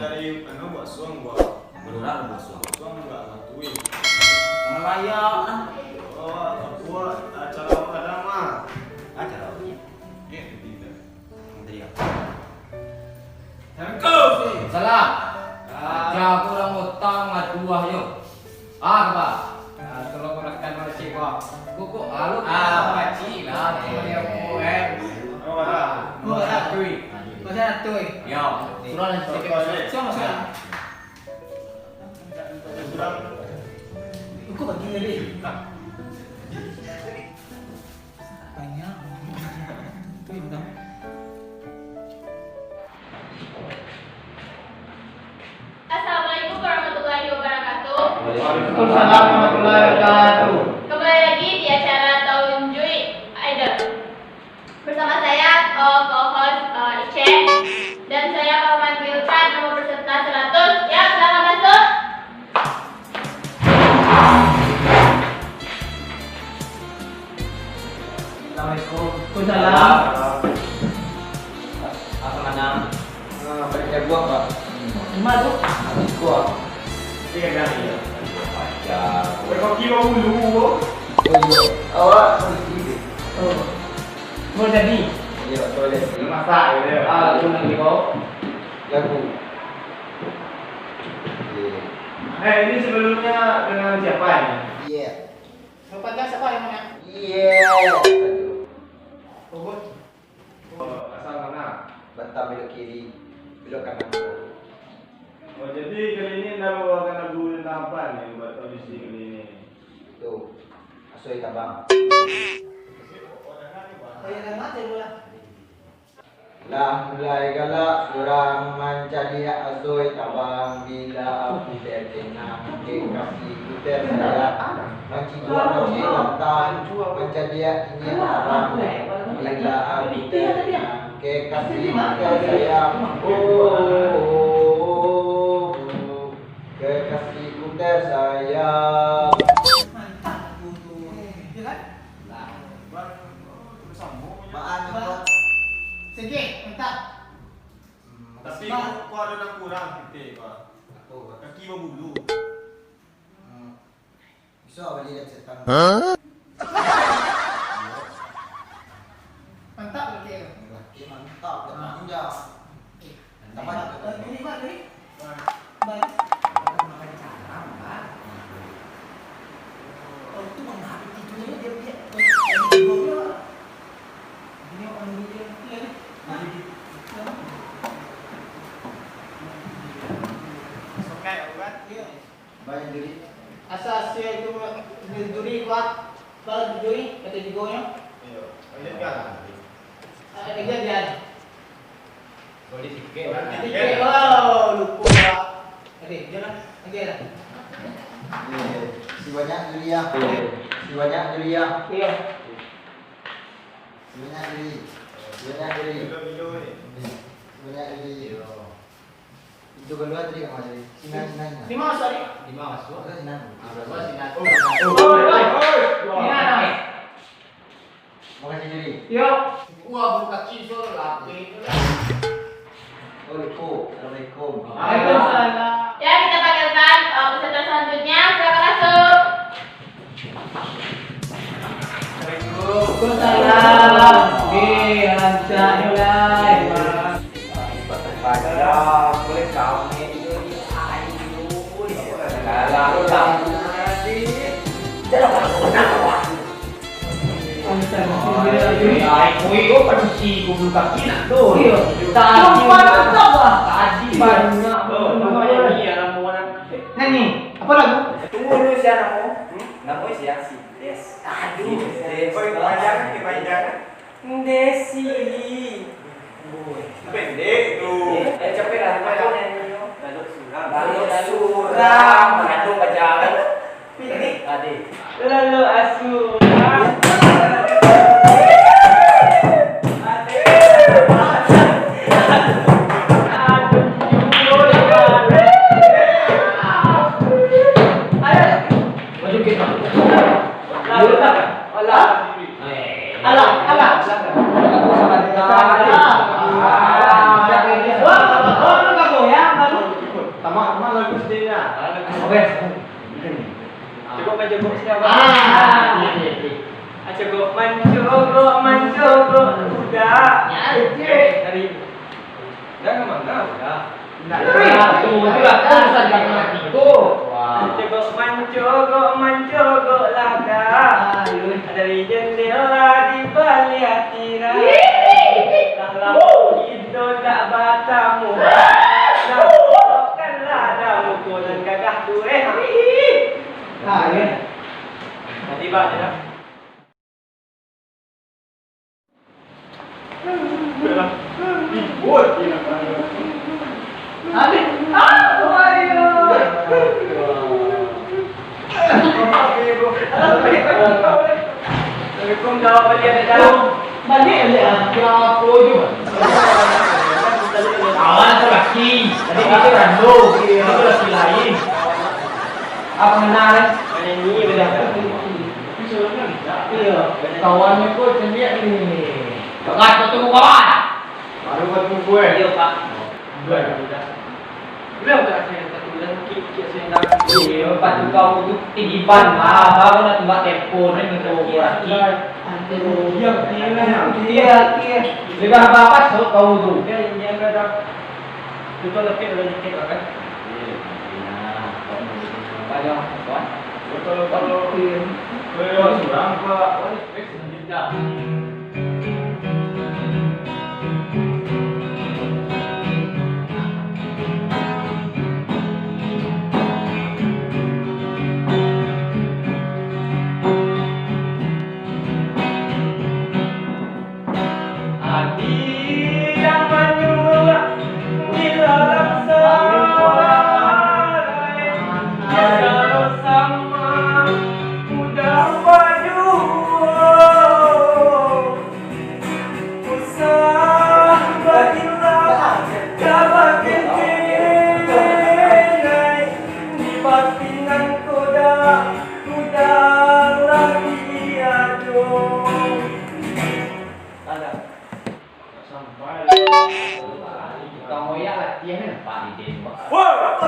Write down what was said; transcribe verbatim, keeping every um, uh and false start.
Cari anu buat suang buat. Berurang buat suang. Buat suang buat batu. Mangalayak ah. Oh, buat acara apa nama? Acara apa? Dia tidak. Tadi apa? Assalamualaikum. Salam. Ah. Aja aku urang utang maduah yo. Ah, apa? Ah, tolong korekkan manusia ko. Kok, kok, ah, lu Ah, apa? Pakcik lah, tu dia ko, eh. Oh, ah. Dua ratus. Dua ratus. Yo, suruah lah sikit. Suruah, suruah. Suruah. Kok bagi ni, Ri? Banyak. Tu yang utama. Assalamualaikum warahmatullahi wabarakatuh. Waalaikumsalam warahmatullahi wabarakatuh. Kembali lagi di acara Taunjuik Idol. Bersama saya, eh, co-host, eh, Ice. Dan saya akan memanggilkan nomor peserta seratus. Ya, silakan masuk. Assalamualaikum. Waalaikumsalam. Apa nama? Ah, balik jaguar, Pak. Di mana tu? Jaguar. Dia kan dah iya. Panjang. Berkaki bau bulu. Oh, iya. Awak polisi tu. Oh. Mau jadi? Iya, boleh. Masak je dia. Ah, lagu nak dibawa? Lagu. Iya. Eh, ini sebelumnya dengan siapa ini? Iya. Sopan kan siapa yang mana? Iya. Bogor. Oh, asal mana? Batam belok kiri, belok kanan. Oh, jadi kali ini anda bawakan lagu tentang apa nih buat audisi kali ini? Tuh, Asoi Tabang. Oh, ya, dah mati pula. Lah mulai galak surang mancaliak Asoi Tabang, bila aku terkenang, kekasihku tersayang. Mancigua mancigua tang, mancaliak ingin tarang. Bila aku terkenang, kekasihku tersayang. Oh, kekasihku tersayang. Mantap lagu tu. Ya kan? Nah. Baan, Bang. Sikit, mantap. Hmm, tapi Bang. Kok, kok ada nan kurang titik, Bang? Apa, Bang? Kaki babulu. Hmm. Bisa bali dari setan. Hah? Mantap lagi. Lagi mantap, dia panjang. Eh, tambah lagi. Lagi, Bang, lagi. Bang. Bang. Makan caram, Bang. Oh, itu menghabis tidurnya dia, dia. Tidurnya. Ini orang dia. Iya, iya. Nah. Sokai, Bang. Iya. Banyak juri. Asa sia itu juri kuat, bala juri, kata jugonyo. Iyo, lanjutkan. Ah, dia, dia. Boleh sikit. Sikit. Oh, lupa, Pak. Oke, jalan. Oke, dah. Iyo, si banyak juri ya. Si banyak juri ya. Iyo. Si banyak juri. Si banyak juri. Si banyak juri. Iyo. Itu kalua tadi, Mas, tadi. Sinan, sinan, sinan. Lima masuk, Dik? Lima masuk. Masa sinan? Ah, kalua sinan. Oh, oh, oh, oh. Sinan, Dik. Makasih, Juri. Yo. Wah, buka cincin, lapeh. Oh, lupa. Assalamualaikum. Waalaikumsalam. Ya, kita panggilkan, eh, peserta selanjutnya. Silakan masuk. Waalaikumsalam. Eh, rancak ni lah. Tadi banyak. Nah, ni, apa lagu? Tunggu dulu, sia namo? Hmm? Namo sia? Si Des. Aduh, si Des. Kepanjangan, kepanjangan. Desi. Pendek tu. Eh, capek lah. Apa nyanyi? Balok surang. Balok surang. Mengandung pacar. Pilih. Adik. Lalu asuh. Aduh, aduh. Ayo. Maju kita. Lalu tak? Alah. Alah, alah. Aku sama dengan. Wah, wah, wah, wah, wah, ya, baru. Sama, sama lagu sendiri lah. Ah, lagu. Oke. Cukup mancogok siapa? Ah, iya, iya, iya. Ah, cukup mancogok, mancogok kuda. Ya, iya. Dari, dah ke mana kuda? Nah, itu, itulah urusan kami nanti. Tuh. Wah. Cukup mancogok, mancogok laga. Ah, iya. Dari jendela di baliak tirai. Kalau kito tak batamu, nampakkanlah dah muko nan gagah tu, eh. Ha, ya. Tiba je dah. Ribut je nak. Habis. Ah, ayo. Assalamualaikum, jawab balik, Dek. Balik, balik, ah. Kira apa je, Bang? Kawan tu laki. Tadi kita rando. Itu laki lain. Apa kenal, eh? Mana ni, beda. Iya. Kawan ni pun celiak ni. Bagas tu kawan. Baru buat buku, eh? Iya, Pak. Bulan. Bulan tak saya satu bulan, sikit-sikit saya dah. Iya, Pak, tu kau tu tinggi ban. Ah, baru nak tumbak tempo ni, minta buku lagi. Iya, iya, iya. Iya, iya. Sudah bagus tu kau tu. Iya, iya, iya, dah. Itu lebih dari dikit lah, kan? Iya, iya. Apa yang, Pak? Betul, betul. Iya. Iya, surang, Pak. Ati yang manyuruah dilarang sarai, kalau sama udah paduo. Usah bailah ka bakentenai, di batin nan koda udah lagi ado. Tanda. Sampai. Kamu ya latihan, Pak, di Denmark. Wah!